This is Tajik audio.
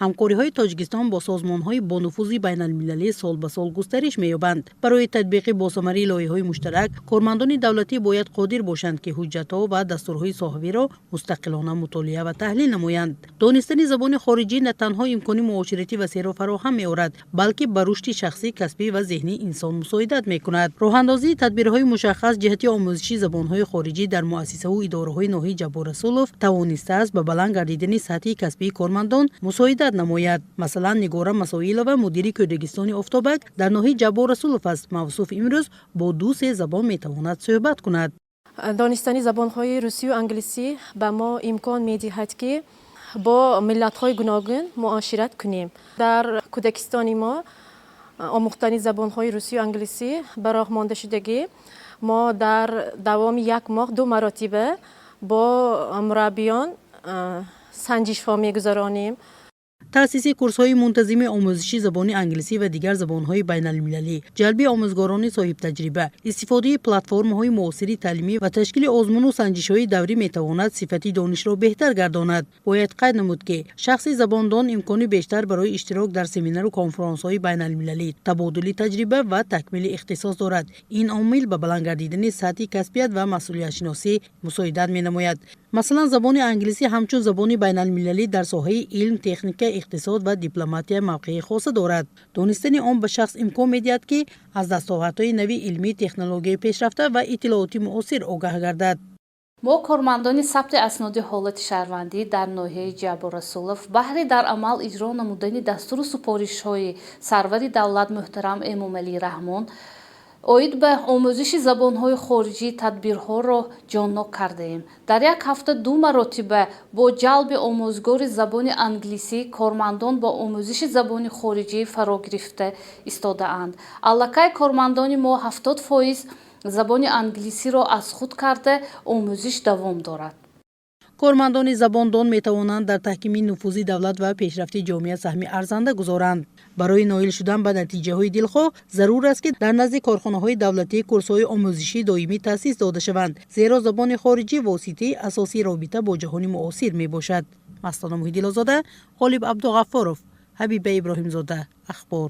Ҳамкориҳои Тоҷикистон бо созмонҳои бонуфузи байналмилалӣ сол ба сол густариш меёбанд. Барои татбиқи босамари лоиҳаҳои муштарак кормандони давлатӣ бояд қодир бошанд, ки ҳуҷҷатҳо ва дастурҳои соҳавиро мустақилона мутолиа ва таҳлил намоянд. Донистани забони хориҷӣ на танҳо имкони муоширати васеъро фароҳам меорад, балки ба рушди шахсӣ, касбӣ ва зеҳнии инсон мусоидат мекунад. Роҳандозии тадбирҳои мушаххас ҷиҳати омӯзиши забонҳои хориҷӣ дар муассисаву идораҳои ноҳияи Ҷаббор Расулов тавонистааст ба баланд гардидани сатҳи касбии кормандон мусоидат намояд. Масалан, Нигора Масоилова, мудири Кӯдакистони Офтобак дар ноҳияи Ҷаббор Расулов аст. Мавсуф имрӯз бо 2-се забон метавонад суҳбат кунад. Донистани забонҳои русию англисӣ ба мо имкон медиҳад, ки бо миллатҳои гуногун муошират кунем. Дар кӯдакистони мо омӯхтани забонҳои русию англисӣ ба роҳ мондашудагӣ. Мо дар давоми як моҳ ду маротиба бо мураббиён санҷишҳо мегузаронем. Таъсиси курсҳои мунтазими омӯзиши забони англисӣ ва дигар забонҳои байналмилалӣ, ҷалби омӯзгорони соҳибтаҷриба, истифодаи платформаҳои муосири таълимӣ ва ташкили озмуну санҷишҳои даврӣ метавонад сифати донишро беҳтар гардонад. Бояд қайд намуд, ки шахси забондон имкони бештар барои иштирок дар семинару конфронсҳои байналмилалӣ, табодули таҷриба ва такмили ихтисос дорад. Ин омил ба баланд гардидани сатҳи касбият ва масъулиятшиносӣ мусоидат менамояд. Масалан, забони англисӣ ҳамчун забони байналмилалӣ дар соҳаи илм, техника, иқтисод ва дипломатия мавқеи хоса дорад. Донистани он ба шахс имкон медиҳад, ки аз дастовардҳои нави илмӣ, технологияи пешрафта ва иттилооти муосир огаҳ гардад. Мо, кормандони сабти асноди ҳолати шаҳрвандӣ дар ноҳияи Ҷаббор Расулов, баҳри дар амал иҷро намудани дастуру супоришҳои сарвари давлат муҳтарам Эмомалӣ Раҳмон оид ба омӯзиши забонҳои хориҷӣ тадбирҳоро ҷоннок кардаем. Дар як ҳафта ду маротиба бо ҷалби омӯзгори забони англисӣ кормандон бо омӯзиши забони хориҷӣ фаро гирифта истодаанд. Аллакай кормандони мо 70% забони англисиро аз худ карда, омӯзиш давом дорад. Кормандони забондон метавонанд дар таҳкими нуфузи давлат ва пешрафти ҷомеа саҳми арзанда гузоранд. Барои ноил шудан ба натиҷаҳои дилхоҳ зарур аст, ки дар назди корхонаҳои давлатӣ курсҳои омӯзишии доимӣ таъсис дода шаванд, зеро забони хориҷӣ воситаи асосии робита бо ҷаҳони муосир мебошад. Мастона Муҳиддинозода, Ғолиб Абдуғаффоров, Ҳабиба Иброҳимзода, Ахбор.